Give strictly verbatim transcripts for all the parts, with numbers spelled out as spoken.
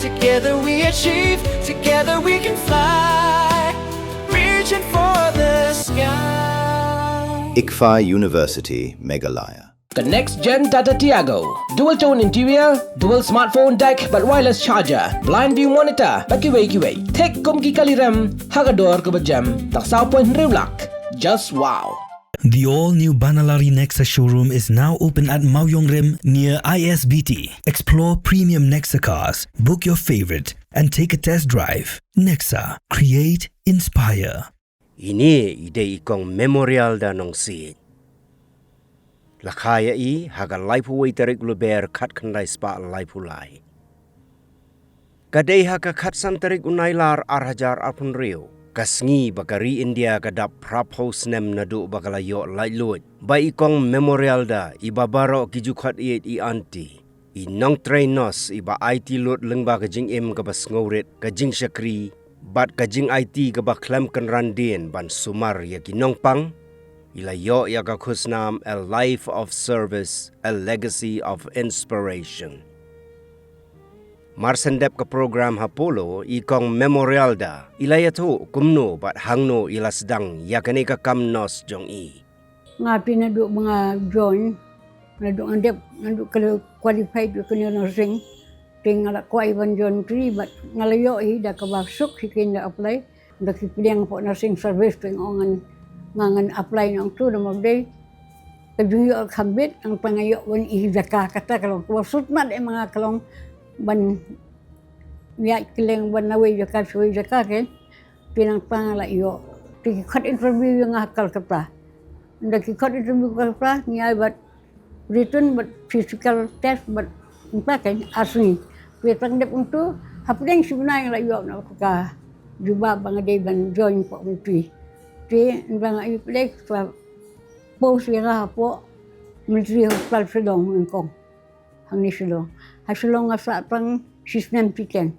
Together we achieve, together we can fly. Reaching for the sky. ICFAI University, Meghalaya. Ka next gen Tata Tiago. Dual tone interior, dual smartphone deck bad wireless charger, blind view monitor bad kiwei kiwei. Thik kum ki kali rem ha ka dor kaba jem. Tang saw point hynriew lak. Just wow. The all new Banalari Nexa showroom is now open at Mawiong Rim near I S B T. Explore premium Nexa cars, book your favorite, and take a test drive. Nexa, create, inspire. Ine i dei i kong Memorial da Nongsiej. La kha ïa i ha ka laiphew wei tarik Lber khatkhyndai spah laiphew lai. Ka dei ha ka khatsan tarik u Nailar ar hajar arphew hynriew, ka sngi ba ka ri India ka dap phraphew snem naduh ba ka la ïoh laitluid. Ba i kong Memorial da, i ba baroh ki ju khot ïa i aunty, i nongtrei nurse i ba aiti lut lyngba ka jingim kaba sngewrit, ka jingshakri bad ka jingaiti kaba khlem kynran dien ban sumar ïa ki nongpang, i la ïoh ïa ka khusnam A Life of Service, A Legacy of Inspiration. Mar shen dep ka program ha Polo, i kong Memorial da i la ïathuh kumno bad hangno i la sdang ïa kane ka kam nurse jong i. Nga te naduh ba nga join, naduh nga dep, naduh ka qualified ka nursing. Te nga la kwai ban join trei bad nga la ïoh hi da kaba suk hi, kein da apply da ki pdiang hapoh nursing service. Te nga ong ngan, nga ngan apply na ong tu, namar dei ka jingïoh kham bit, nangta nga ïoh ban ïoh jaka. Kata ka long kaba suk mat, em, nga ka long ban ïaid kylleng ban na wei jaka sha wei jaka, kein. Te nangta nga la ïoh. Te ki khot interview ïa nga ha Kolkata. Ynda ki khot interview Kolkata, ngi ai bad written bad physical test bad nangta, kein, ar sngi. Te tang dep ong tu, hapdeng shi bnai nga la ïoh na ka jubab ba nga dei ban join hapoh military. Te ynda nga ïoh pdeng, sa post ïa nga hapoh Military Hospital Shillong, Mengkong. Hangne Shillong. Ha Shillong nga sah tang shisnem shiteng.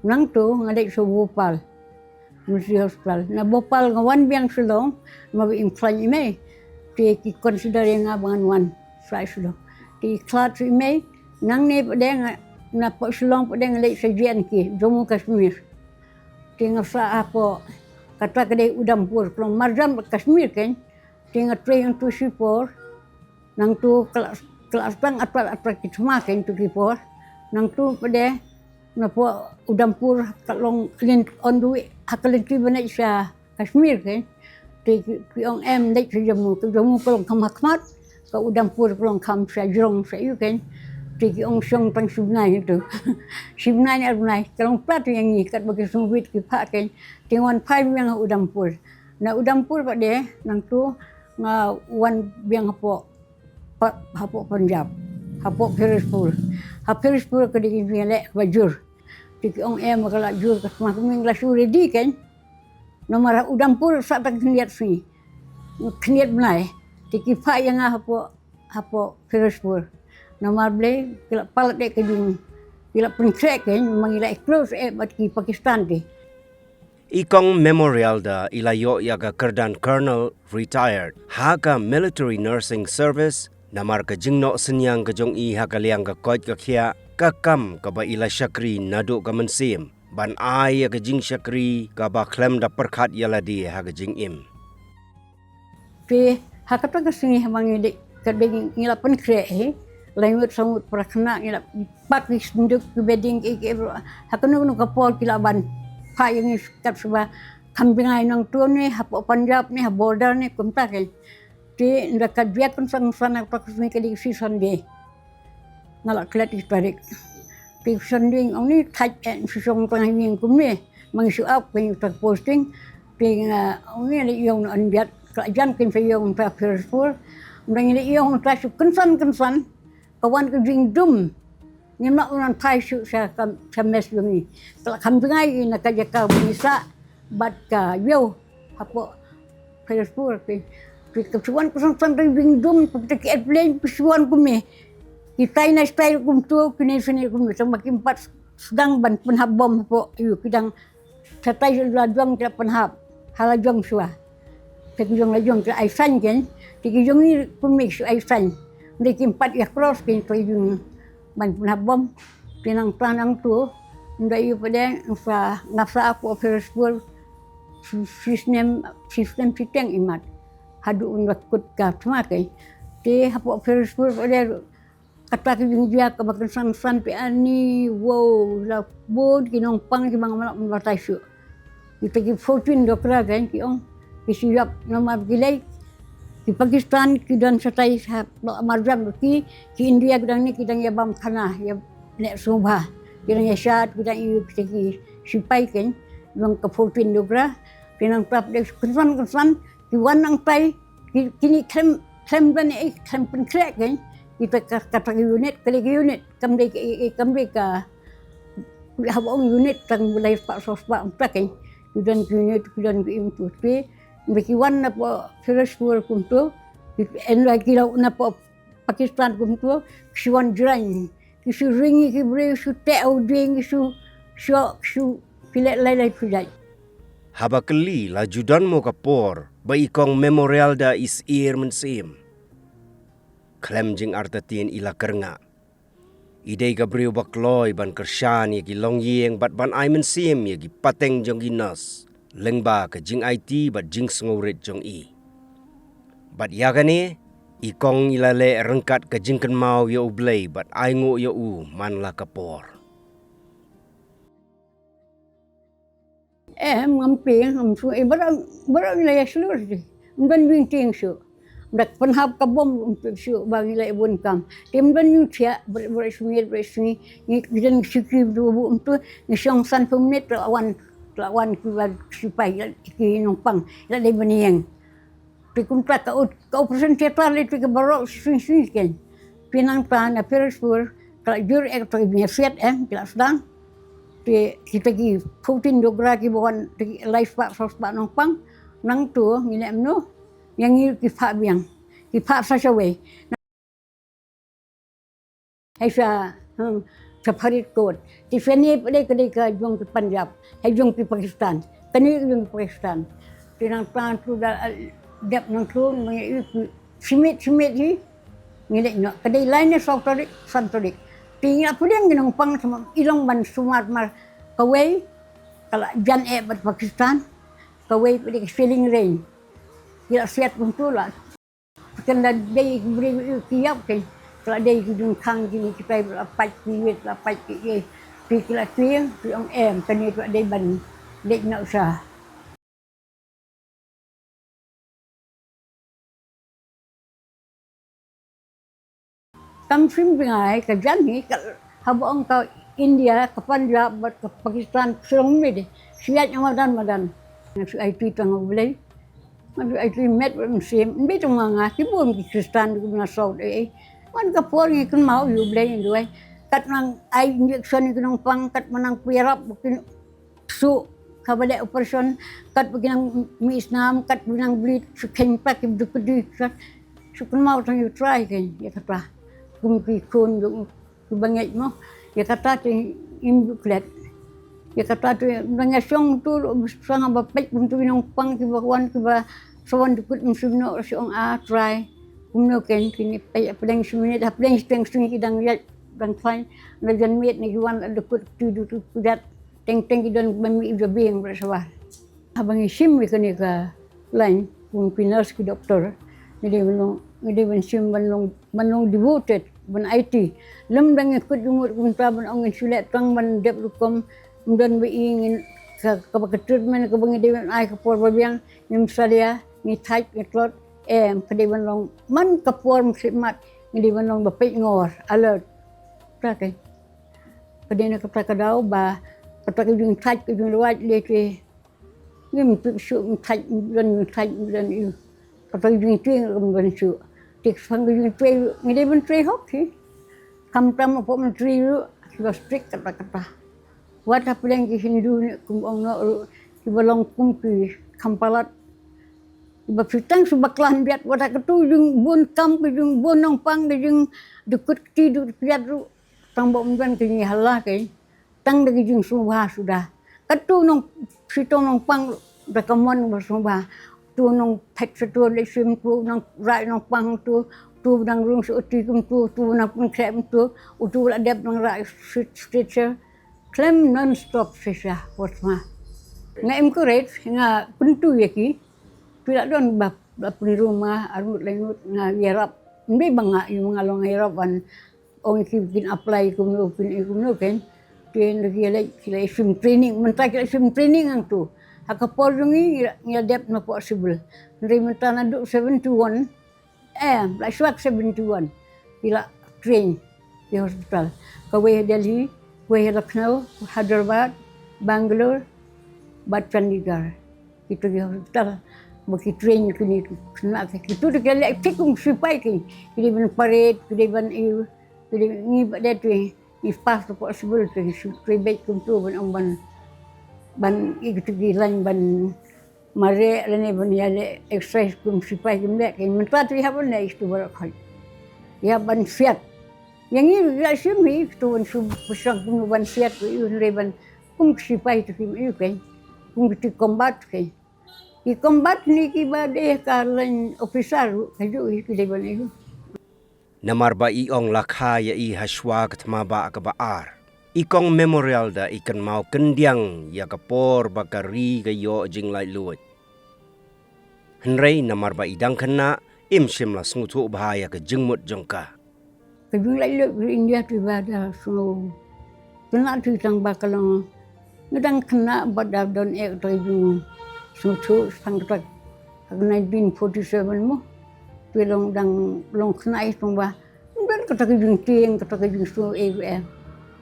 Nangtu nga leit sha Bhopal Military Hospital. Na Bhopal nga wan biang Shillong, namar ba im khlaiñ i mei. Te ki consider ïa nga ba ngan wan sah Shillong. Te i khlad sha i mei, nangne pat de nga, napoh Shillong pat de nga leit sha J and K, Jammu Kashmir. Te nga sah hapoh, kata ka dei Udhampur, ka long marjan bad Kashmir, kein. Te nga trei hangtu shipor. Nangtu ka la, ka la sdang artat artat ki thma, kein, tu ki por. Nangtu pat de napoh Udhampur ka long lin, on the way ha ka lynti ban leit sha Kashmir, kein. Te ki, ki ong em leit sha Jammu, ka Jammu ka long kham ha khmat, ka Udhampur ka long kham sha jrong sha ïew, kein. Te ki ong shong tang shi bnai hangtu. Shi bnai ne ar bnai, ka long pla tu ïa ngi katba ki sngewbit ki phah, kein. Te nga wan phai biang ha Udhampur. Na Udhampur pat de nangtu nga wan biang hapoh, pa, hapoh Punjab, hapoh Firozpur. Ha Firozpur ka dei ka jingïaleh kaba jur. Te ki ong em ka la jur ka thma, kumne nga la shu ready, kein. Namar ha Udhampur sah tang khyndiat sngi, khyndiat bnai. Te ki phah ïa nga hapoh, hapoh Firozpur. Namar balei, ki la palat ïa ka jing, ki la pynkhreh, kein, ma ngi la close eh bad ki Pakistan te. I kong Memorial da i la ïoh ïa ka kyrdan Colonel retired ha ka Military Nursing Service, namar ka jingnoh synñiang ka jong i ha ka liang ka koit ka khiah, ka kam kaba i la shakri naduh ka mynsiem, ban ai ïa ka jingshakri kaba khlem da pyrkhat ïa lade ha ka jingim. Te ha kata ka sngi haba ngi dei, ka dei ngi la pynkhreh hi, lai ngut saw ngut para khynnah, ngi la pack ki synduk, ki bedding, ki, ki, ha kano kano ka por ki lah ban phah ïa ngi kat shuwa. Kham bnai nangtu ne hapoh Punjab ne ha border ne kumta, kein. Te ynda ka jia kynsan kynsan ha kata ka sngi ka dei ka sngi Sunday. Nga la klet ïa ki tarik. Te Sunday ong ni thait, eh, shu shong tang ha ïing kumne. Ma ngi shu ap, kein, uta ka posting. Te nga ong ni leit ïong na Anbiat. Ka la jan, kein, sha ïong uta Firozpur. Ynda ngi leit ïong uta shu kynsan kynsan, ka wan ka jingdum. Ngim lah ban phai shuh sha ka, sha mess jong ngi. Ka la kham bnai ïa na ka jaka ba ngi sah bad ka ïew hapoh Firozpur, te, te ka shu wan ka san san, te jingdum, te ki airplane ki shu wan kumne. Ki China style kumtu, kine shane kumtu, tang ba kim pat sdang ban pynhap bom hapoh, ïa, ki dang shatai la jong ki la pynhap ha la jong shuwa. Te ki jong la jong ki ai sign, kein, te ki jong ngi kumne ki shu ai sign. Te kim pat ïa cross, kein, te jong ban pynhap bom. Te nangta nangtu Ym da ïoh pat de, nga sa, nga sa hapoh Ferozpur, shi, shi snem, shi snem shiteng imat. Haduh ynda kut ka thma keiñ. Te hapoh Ferozpur pat de, kata ka jingjia kaba kynsan san phi ani, wow, la bun ki nongpang kiba ngam lah ban batai shuh. Kita ki fourteen Dogra keiñ ki ong, ki shu ïap namar ki lei, ki Pakistan ki don shatai ha marjan ki, ki India ki dang ne ki dang ïa bam khana, ïa leh sngewbha, ki dang ïa shad, ki dang ïa kita ki sipai keiñ, long ka fourteen Dogra, ki nang tap de kynsan kynsan, ki wan nangtai, ki, kine khlem, khlem ban ei, khlem pynkhreh keiñ, kita ka, kata ka unit, ka dei ka unit, kam dei ka, eh, eh, kam dei ka, haba ong unit tang ba lai spah saw spah ym pat keiñ, ki don ki unit, ki don ki im tu te, ba ki wan napoh Ferozpur kumto, ki en la ki la napoh Pakistan kumto, ki shu wan jraiñ, ki shu ring ïa ki briew, shu teh u dieng, ki shu shoh, ki shu pynleh lai lai phi jait. Haba kylli la ju don mo ka por ba i kong Memorialda i syier mynsiem. Khlem jingartatien i la kyrngah. I dei ka briew ba kloi ban kyrshan ïa ki longïing bad ban ai mynsiem ïa ki pateng jong ki nurse. Lyngba ka jingaiti bad jingsngewrit jong i. Bad ïa kane, i kong i la leh ryngkat ka jingkynmaw ïa U Blei bad ainguh ïa u man la ka por. Em, ngam ping, ngam shu, eh, baroh, baroh ngi la ïa shlur shuh. Ym don jingtieng shuh. Ym da pynhap ka bom, ym pyn shuh, ba ngi la ïa bun kam. Te ym don jingthiah, baroh, baroh sngi, baroh sngi. Ngi, ngi don siki, du, bu, ym tu, ngi shong san phew minit, la wan, la wan, ki wan, sipai, la, ki nongpang, la dei ban ïeng. Te kumta ka ut, ka operation theater lei te ka baroh shisien shisien keiñ. Pynang ta na Ferozpur, ka la jur eh ka to ïa siat eh, ki la sdang. Te kita ki fourteen Dogra kiba wan te ki lai spah saw spah nongpang. Nangtu ngi leh mano, ïa ngi ki phah biang. Ki phah sa shawei. Hai sa, hmm, sa Faridkot. Te shane pat de ka dei ka jong ki Punjab. Hai jong ki Pakistan. Kane ka jong ki Pakistan. Te nangta tu da, eh, dep nangtu, ngi, eh, shimet, shimet hi. Ngi leit noh. Ka dei lai ne saw tarik, san tarik. Te ngi la pdiang ki nongpang sa ma, i long ban sumar mar kawei. Ka la jan eh bad Pakistan. Kawei pat de ka shelling range. Ki la siat kumtu la. Kan da dei ki briew ki ïap keiñ. Ka la dei ki jingkhang kine kitai la pait ki wit la pait ki ei. Phi ki la tieng, phi ong em, kane ka la dei ban leit noh sa. Kam shym jngai ka jan hi ka, haba ong ka India, ka Punjab bad ka Pakistan, shrong mih de. Shu ïaid madan madan. Nga shu aiti tang ha U Blei. Nga shu aiti met bad mynsiem. Ym dei tang ma nga, ki bun ki Khristan kiba na South ei. Man ka por ngi kynmaw ïa U Blei ngi duwai. Kat nang ai injection ïa ki nongpang, kat ma nang pyrap ba kin suk kaba leh operation, kat ba ki nang mih snam, kat ba ki nang bleed, shu kheiñ pat ki duk ki duk kat. Shu kynmaw tang ïa U Trai keiñ ïa kata. Kum ki khun jong u kiba ngeit mo. Ïa kata te ngim ju klet. Ïa kata te ba nga shong tu, shong ba peit kumtu ki nongpang kiba wan kiba sa wan dukut mynsiem noh, shu ong, ah, Trai. Kumno keiñ kine peit hapdeng shi minit, hapdeng shi teng sngi ki dang ïaid dang khlaiñ. La jan miet ne ki wan la dukut tu du tu kujat. Teng teng ki don ba mih ba biang ba sa wan. Haba ngi shim ïa kane ka line kum ki nurse ki doktor, ngi dei ban long, ngi dei ban shim ban long, ban long devoted, ban aiti. Lym dang ngi kut jingmut kumta ban ong ngin shu leh tang ban dep rukom, ym don ba i ngin ka, kaba ka treatment kaba ngi dei ban ai ka por ba biang, ngim salia, ngi thait, ngi tlot, em, ka dei ban long man ka por mynkhlieh mat, ngi dei ban long ba peit ngor, alert. Kata keiñ. Ka dei na kata ka daw ba kata ka jingthait ka jinglwait lei te Ngim tip shuh, ngim thait, ngim don, ngim thait, ngim don ïa u. Kata ka jingtrei ngim don shuh. Te ka shuwa ka jingtrei, ngi dei ban trei hok hi. Khamtam hapoh myntri ruh, kiba strict kata kata. Wat hapdeng ki Hindu ne kum ong noh ruh, kiba long kum ki kham palat. Kiba phi tang shu bakla hynriat, wat ha katu jingbun kam, ka jingbun nongpang, ka jingdukut kti dukut kjat ruh. Tang ba ym don ka jingïahala keiñ. Tang da ka jingsngewbha suda. Katu nong, shitom nongpang da ka mon ba sngewbha. Tu nongphet sha tu leit shim tu, nongrwai nongpang tu, tu dang rung sha uti kum tu, tu nang pynkhreh kum tu, utu la dep nongrwai stretcher. khlem non stop shisha por thma. Nga encourage, nga kyntu ïa ki. Phi la don ba, ba pynrung ma arngut laingut, nga ïarap. Ym ba nga, ïa nga long ïarap ban ong ki kin apply kumno, kin ïa kumno ken. Kin lagi leh, ki la shim training, mynta ki la shim training hangtu. Ha ka por jong ngi, ngi la, ngi la dep na possible. Hynrei mynta naduh seventy-one, eh, la shuwa seventy-one. Ki la train ki hospital. Kawei ha Delhi, kawei ha Lucknow, Hyderabad, Bangalore, bad Chandigarh. Kito ki hospital ba ki train kine ki khynnah ki. Kito ki leh ki kum sipai ki. Ki dei ban parade, ki dei ban ïa, ki dei ngi ba dei tu. Ngi pass tu possible tu, ki shu trei beit kumtu ban ong ban, ban ïa kito ki line ban mareh lane ban ïaleh exercise kum sipai kim leh, ki mynta tu ïa ban leh ïa kito baroh khoit. Ïa ban siat. Ïa ngi ïa shim hi kito ban shu pyrshang kumno ban siat, ïa hynrei ban kum ki sipai tu kim ïa kein. Kum kito combat kein. Ki combat ne kiba dei ka line officer ruh kajuh hi ki dei ban ïa. Namar ba i ong la kha ïa i ha shuwa ka thma ba kaba ar, i Kong Memorial da i kynmaw kyndiang ïa ka por ba ka ri ka ïoh jinglaitluid. Hynrei namar ba i dang khynnah, im shym la sngewthuh bha ïa ka jingmut jong ka. Ka jinglaitluid ri India tu ba da sngew khynnah tu tang ba ka long, nga dang khynnah ba da don eh kata ka jingsngewthuh tang kata ka nineteen forty-seven mo. Tu long dang long khynnah i tang ba ym don kata ka jingtieng, kata ka jingsngew eh ruh eh.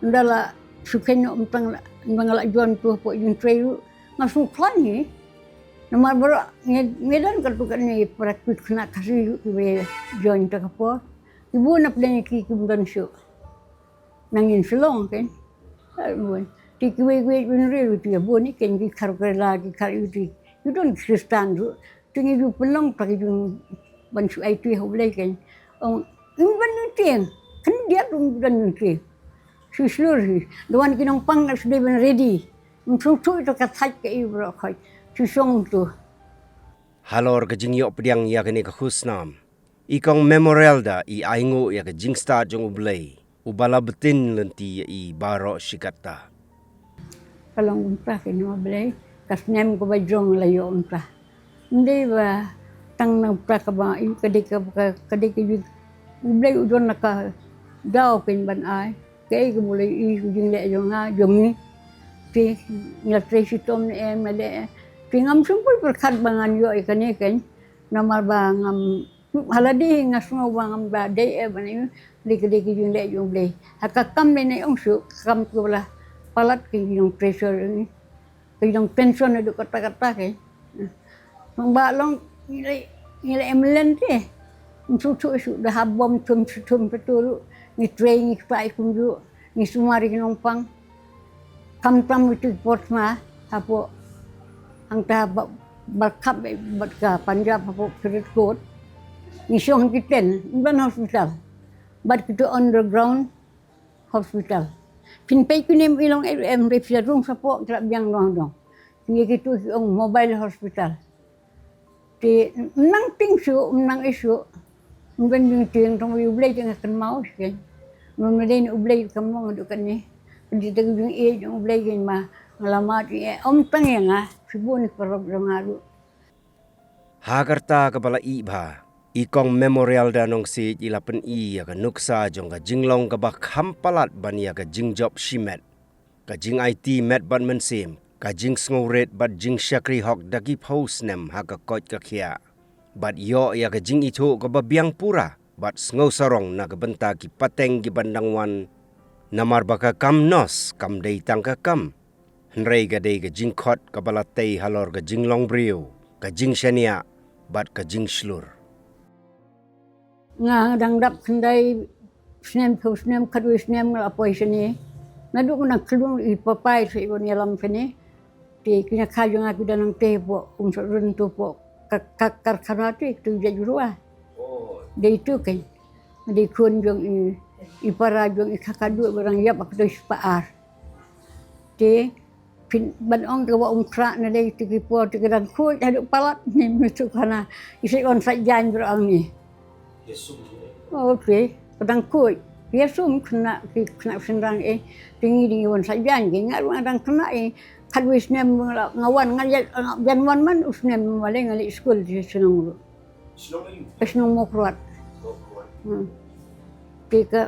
Ynda la shu kynnoh ym tang la, ym tang la jon tu hapoh jingtrei ruh nga sngewkhlaiñ hi. Namar baroh ngi, ngi don katu kane para khynnah Khasi ruh kiba jon ta ka por. Ki bun na pdeng ki kim don shuh. Nangin Shillong kein. Bun. Te kiwei kiwei bun re ruh te bun i kein ki khar Kerala, ki khar ïa te. Ki don Khristan ruh. Te ngi ju pynlong ta ki jingban shu aiti ha U Blei kein. Ong, ym ban ïa tieng. Khyndiat ym ban ïa tieng. Shu shlur hi. Da wan ki nongpang na shu dei ban ready. Ym shu shu ito ka thait ka i baroh khoit. Shu shong tu. Halor ka jingïoh pdiang ïa kane ka khusnam, i Kong Memorial da i ainguh ïa ka jingstad jong U Blei, uba la btin lynti ïa i baroh shi katta. Ka long kumta kein, ïa U Blei, ka snem kaba jrong la ïoh kumta. Ym dei ba tang na kumta kaba i ka dei ka, ka, ka dei ka jing U Blei u don na ka daw kein ban ai. Kaei kaba u la ïohi ka jingleh jong nga jong ngi. Te nga trei shitom ne em nga leh. Te ngam shym poi pyrkhat ba ngan ïoh ïa kane kein. Namar ba ngam, ha lade nga sngew ba ngam ba dei eh ban ïoh. Dei ka dei ka jingleh jong U Blei. Ha ka kam ne ne ong shuh ka kam kaba la palat ka jingtrei sor ngi. Ka long pension haduh katta katta ke. Nang ba long ngi la, ngi la em lynti. Ym shu shu shu da hap bom thum shu thum shu tu ruh. Ngi trei ngi kpa i kumjuh. Ngi sumar ïa ki nongpang. Khamtam ïa ki por thma hapoh hangta ba, ba khap bad ka Punjab hapoh Faridkot. Ngi shong ha ki tent, ym don hospital. Bad kito underground hospital. Phin peit kine i long em re phi la rung shapoh ki la biang dong dong. Ngi kitu ki ong mobile hospital. Te ym nang tieng shuh, ym nang ïeh shuh. Ym don jingtieng tang U Blei te nga kynmaw shisien. Ym don dei U Blei kam long haduh katne. Pynti te ka jingïeit jong U Blei kein ma nga la mad ïa ym tang ïa nga, shibun ki paralok jong nga ruh. Ha ka rta kaba la ïeh bha, i Kong Memorial da Nongsiej i la pyni ïa ka nuksa jong ka jinglong kaba kham palat ban ïa ka jingjop shimet, ka jingaiti met bad mynsiem, ka jingsngewrit bad jingshakri hok da ki phew snem ha ka koit ka khiah. Bad ïoh ïa ka jingithuh kaba biang pura bad sngewsarong na ka bynta ki pateng kiban dang wan. Namar ba ka kam nos kam dei tang ka kam, hynrei ka dei ka jingkhot kaba la tei halor ka jinglong briew, ka jingshaniah bad ka jingshlur. Nga dang dap khyndai snem, phew snem, khatwei snem nga la poi shane. Naduh nga dang khyllung i papa i sa i ban ïalam shane. Te ki na kha jong nga ki dang nang teh hapoh Umsawdong tu hapoh ka, ka, karkhana te tu jait ruwa. Dei tu kein. Dei khun jong i, i para jong i Khakadu ba dang ïap ha ka dei spah ar. Te phin ban ong ka wa um khrah na dei tu ki por tu ki dang khuid haduh palat ni mi tu khana. I sa on sa jan bro ong ni. Ok, ka dang khuid. Phi ïa sum khynnah, ki khynnah shynrang eh, te ngi dang wan sa ïa ngi, nga ruh nga dang khynnah eh, khatwei snem nga la, nga wan, nga ïa, nga ïa wan man u snem ma lei nga leit skul te shnong ruh. Shnong aïu? Ka shnong Mawkyrwat. Mawkyrwat. Hmm. Te ka,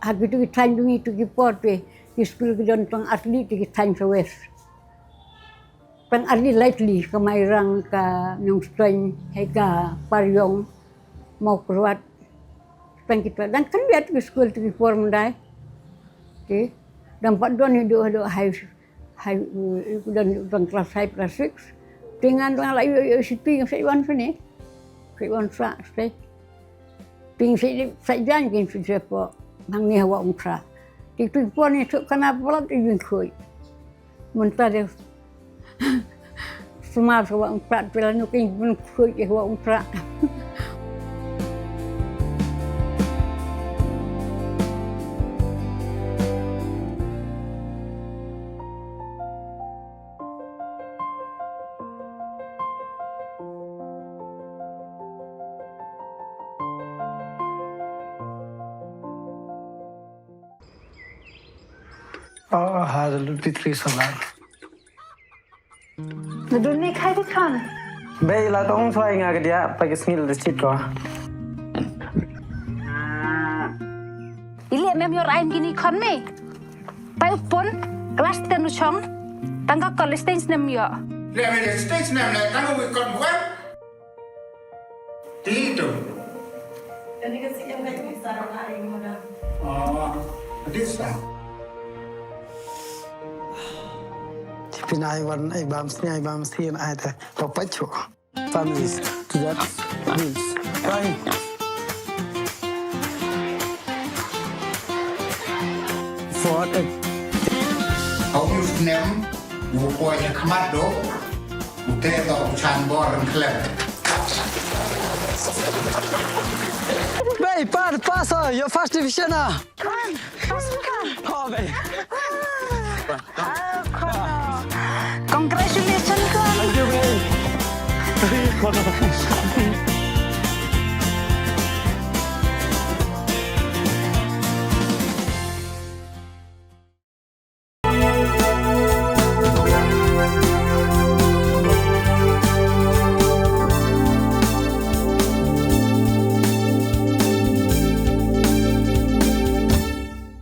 ha kitu ki thaiñ jong ngi tu ki por te, ki skul ki don tang ar tylli te ki thaiñ sa wes. Tang ar tylli lai tylli, ka Mairang, ka Nongstoiñ, hai ka Pariong, Mawkyrwat. Tang kita, dang khyndiat ki skul tu ki por myndai. Te, dang pat don haduh, haduh high, high, eh, don, don class five, class six. Te ngan dang la ïoh, ïoh siti, ngan sa wan sini. Sa wan sa, stay. Ping sa, sa jan kin sa sa po, nang ni hawa ung tra. Ti tu po ni tu kana palat i bin khui. Mynta de sumar sa wa ung tra, pela nu kin bin khui i wa ung tra. Oh, hallelujah, Petri salam. Nadun ni khai di khan. Bei la tong soi nga ke dia pagi sngil de chit ko. Ile mem yor ain kini khon me. Pai upon class ten u chong. Tang ka college ten snem yo. Le me le stage nem le tang u kon buat. Ti tu. Kani ka si em ka ni sa ra na ai mo da. Oh, this time. Pin ai wan ai bam sni ai bam sni ai te. Papa chu. Families to that bills. Fine. For a Hau yu snem, yu poi ha khmat do, u te do u chan bor ren khlem. Bei, pa, pass, oh, your first division, ah. Come on, come on, come on. Oh, bei. Oh, come on. Congratulations, come on. Thank you, bei. Hey, come on.